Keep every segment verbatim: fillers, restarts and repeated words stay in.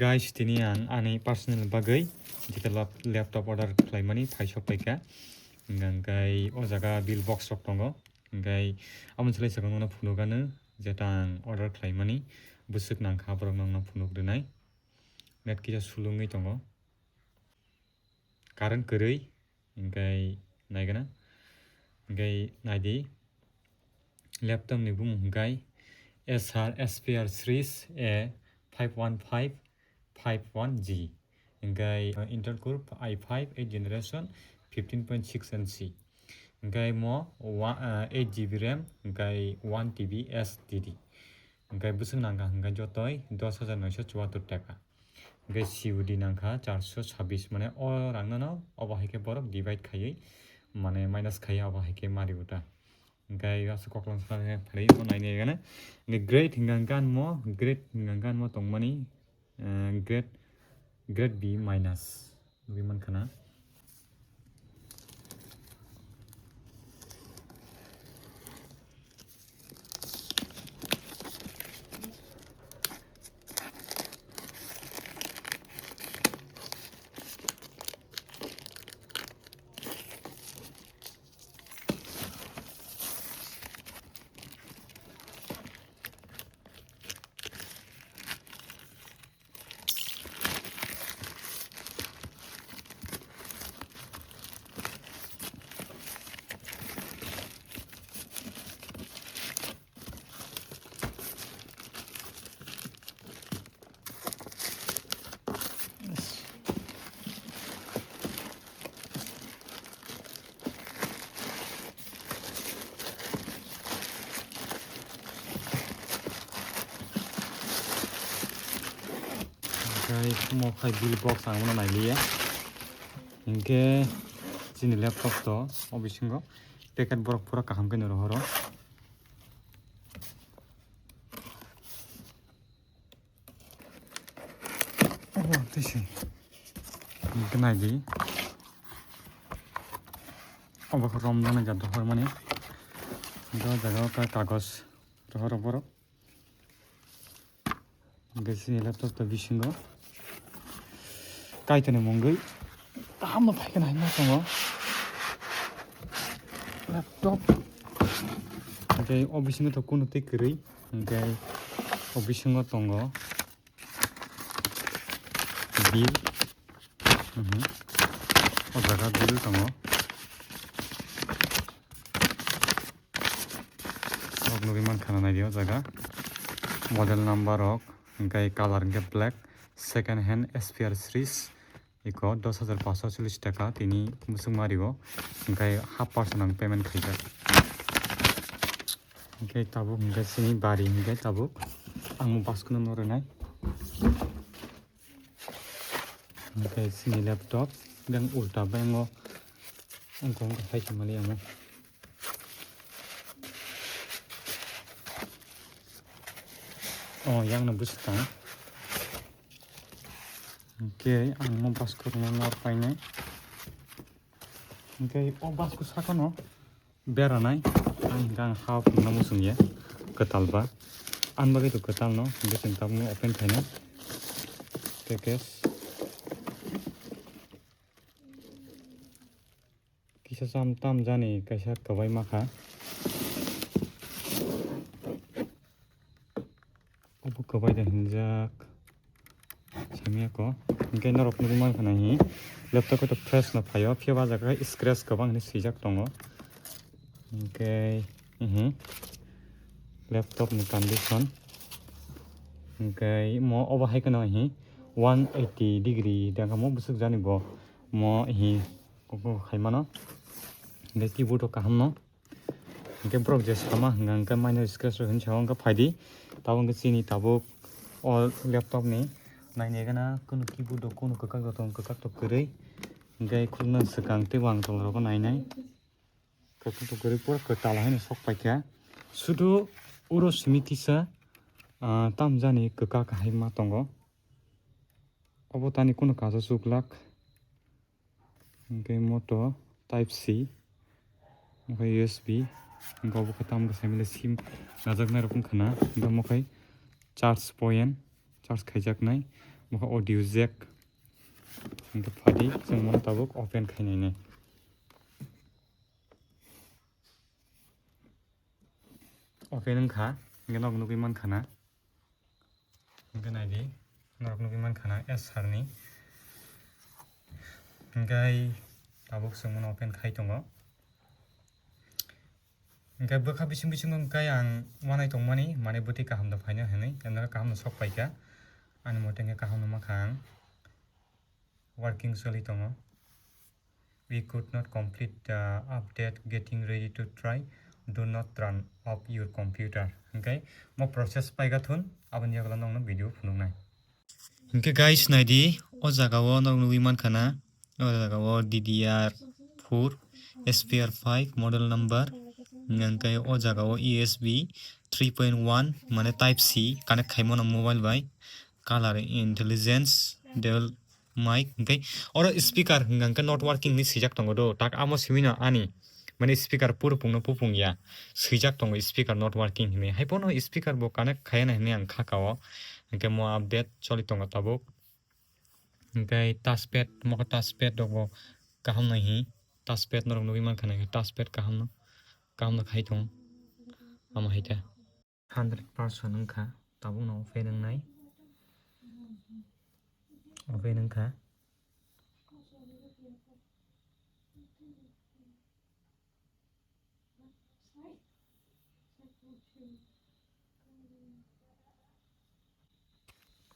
Guys, tini ang ani personal bagwi jeta lap-, laptop order khlaimani phaisok paikha. Hingkha hingkhai o jaga bill box rok tongo. Hingkhai amo chwlai sakno phunukgano jeta ang order khlaimani bwswk nangkha borok nokno phunuk rwnai. Net kisa sulungwi tongo. Current kwrwi, hingkhai naigana. Hingkhai naidi, laptop ni bumung hingkhai S R S P R series A five one five five one G. Hingkhai, uh, Intel Core i five eight generation fifteen point six N C. Hingkhai mo wa-, uh, eight G B RAM, hingkhai one T B S D D. Hingkhai bwswk nangkha hingkhai jotoi dos hajar noisho chuattor taka. Hingkhai C O D nangkha charso sabbish, mane o rangno no obo hai khe borok divide khaiwi, mane minus khaiwi obo hai khe mari uta. Hingkhai aswk koklam sana phari mo naini gana. Hingkhai grade hingkha hingkha anmo, grade hingkha hingkha anmo tongmani, eh, grade, grade B minus. Nugwi mankha na. Hingkhai omo khai bill box ang bono nailiya. Hingkhe chini laptop to o bisingo packet borok pura kaham khe no rohoro. Obo twi se. Hingkhe naidi. Obo khe romjaknai jat rohormani. Hingkhe o jaga o kha kagoj rohoro borok. Hingkhe chini laptop to bisingo. Kaitorni mungwi kaham no phaikhe nai ma tongo laptop. Hingkhe o bisingo to kunu twi kwrwi, hingkhe o bisingo tongo bill. Mhm. O jaga bill tongo. Rok nugwi mankha na naidi o jaga. Model number rok, hingkhe color hingkhe black, second hand S P R series. Iko dos hajar paanch sho chollish taka tini bwswk mario, hingkhe half percent ang payment khaijak. Hingkhe tabuk hingkhe chini bari hingkhe tabuk ang baskno no rwnai. Hingkhe chini laptop, yang ulta bango wngkha wngkha hai samani amo. Oh, yang no bwswk tang. Hingkhe ang mo basko rwna nor painai. Hingkhe o basko sakano beranai. Ang hingkhe ang half no muchungya kwtal ba. Ang bagwi to kwtal no, hingkhe chwng tabukno open khainai. Package. Kisa cham tam jani kaisa kwbai makha. Obo kwbai de hinjak. Samya ko. Hingke norok nugwi mankha na hi. Laptop khe to fresh no phaio. Phiya ba jaga scratch kwbang hinwi swijak tongo. Hingke, mhm. Laptop ni condition. Hingke mo obo hai kheno hi one eighty degree dengkha mo bwswk jani bo. Mo hi. Kok kok khaimano. Hingke keyboard rok kaham no. Hingke borok je sama hingka hingke minor scratch rok hinwi sao hingke phaidi. Tabuk hingke chini tabuk o laptop ni naini gana kunu keyboard rok kunu kwkak rok tongo, kwkak to kwrwi. Hingke khuluknani swkang tei wang tola rogo nainai. Kwkak to kwrwi pura kwtal haino sok paikha. Sudu uro simi kisa, ah, tamjani kwkak hai ma tongo. Obo tani kunu kajo chuklak. Hingke moto type C, hingke U S B, hingke obo khe tamo khe saimile sim najaknai rok wngkha na, hingke omo khe charge point, charge khaijaknai, Mokha audio jack. Hingke phadi, chwng mono tabuk open khainai nai. Open wngkha, hingke nok nugui mankha na. Hingke naidi, norok nugui mankha na, S R ni. Hingke tabuk chwng mono open khai tongo. Hingke bwkha bising bisingo hingke ang uanai tongmani, mane bwtwi kaham no phaino hinwi, emno kaham no sok paikha. Ani mote hingke kaham no mankha ang. Working choli tongo. We could not complete the update, getting ready to try. Do not turn off your computer. Hingke mo process paikha thun, aboni yagulo nokno video phunuknai. Hingke guys, naidi, o jaga o norok nugui mankha na, o jaga o D D R four, S P R five model number, hingke o jaga o U S B three point one, mane type C connect khaimano mobile bai, color intelligence, dual mic, hingke oro speaker hingke not working hinwi swijak tongo do, tak amo simi no ani. Mane speaker purupung no pupung ya. Swijak tongo speaker not working hinwi. Hai pono speaker bo connect khaya na hinwi ang kha kao. Hingke mo update choli tongo tabuk. Hingke touchpad, mo touchpad rok bo kaham nai hi. Touchpad norok nugui mankha na touchpad kaham no. Kaham no khai tongo. Amo hai ta. Hundred percent wngkha, tabukno open wngnai. Open wngkha.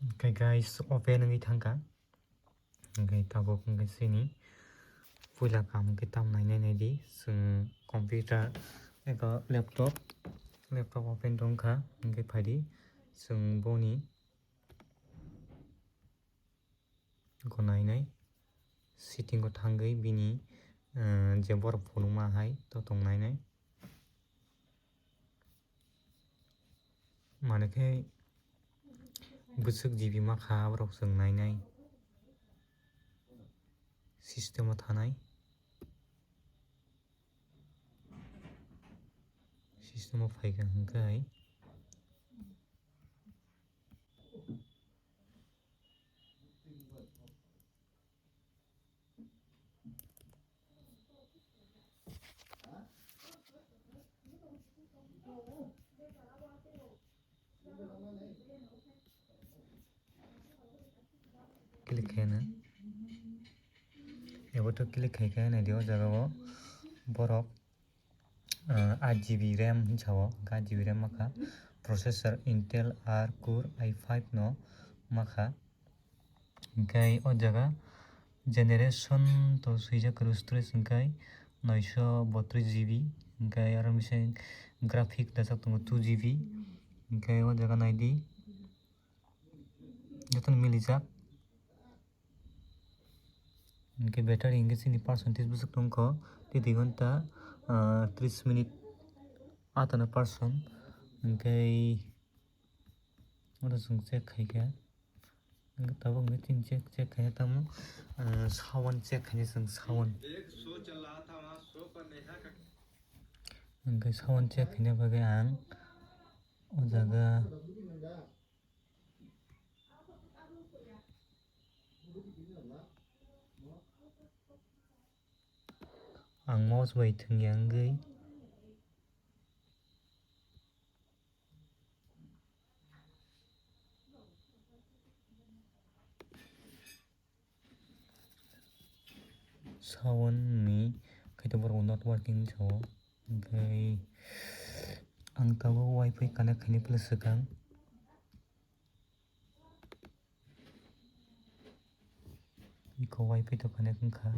Hingke guys, open wngwi thangkha. Hingke tabuk hingke chini puila kaham khe tam nainai naidi, chwng computer eba laptop, laptop open tongkha, hingke phaidi chwng boni gwnai nai setting o thangwi bini, eh, je borok phunukma hai to tong nainai. Mane khe bwswk G B ma kha borok chwng nainai system o thanai. System o phaikha hwnkhe hai. Click khaina. Ebo to click khai khe naidi o jaga o borok, ah, eight G B RAM hinsa o, eight G B RAM makha, processor Intel R Core i five no makha. Hingke o jaga generation to swijak kwrwi storage hingke noisho botris G B, hingke aro bisi graphic dajak tongo two G B, hingke o jaga naidi jotono milijak. Hingke battery hingke chini percentage bwswk tongkho tei dui ghonta, ah, tris minute atano percent, hingke oro chwng check khaikhe. Tabuk hwnkhe chini check, check khaina tamo, ah, sound check khaina chwng sound. Hwnkhe sound check khaina bagwi ang o jaga ang mouse bai thwngya wngwi. Sound ni kaitor borok not working sao, hwnkhe ang tabuk wifi connect khainai phano swkang. Iko wifi to connect wngkha.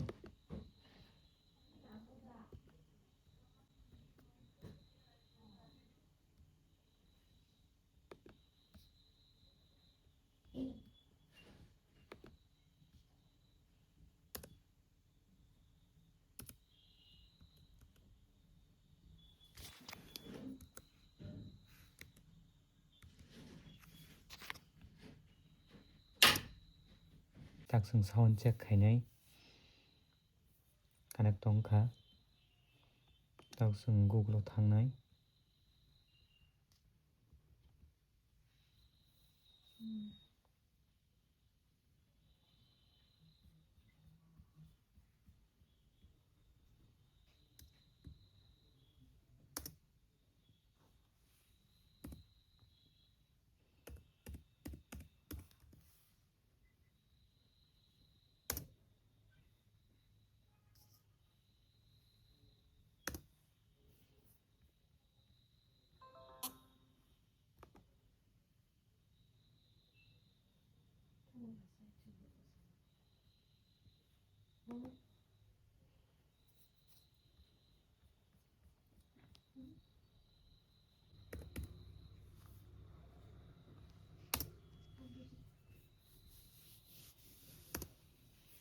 Tak chwng sound check khainai, connect tong kha. Tak chwng Google o thangnai.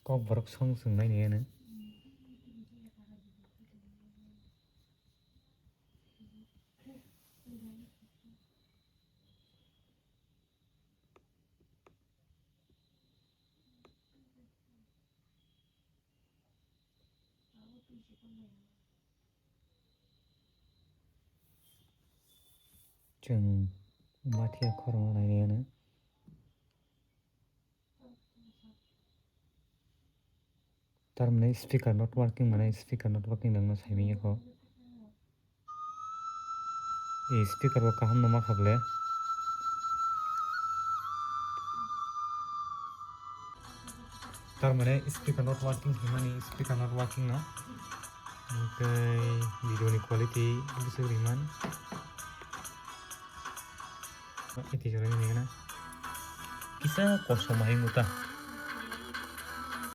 Kok borok song chwng nai ni ano. Chwng mathiya khoroknw nainai ano. Tarmani speaker not working, mane speaker not working nangno saimanya kho. E speaker bo kaham no ma kha ble. Tarmani speaker not working himani speaker not working no. Hwnkhe video ni quality bwswk riman. Iti jora ni nigana. Kisa kosom hai muta.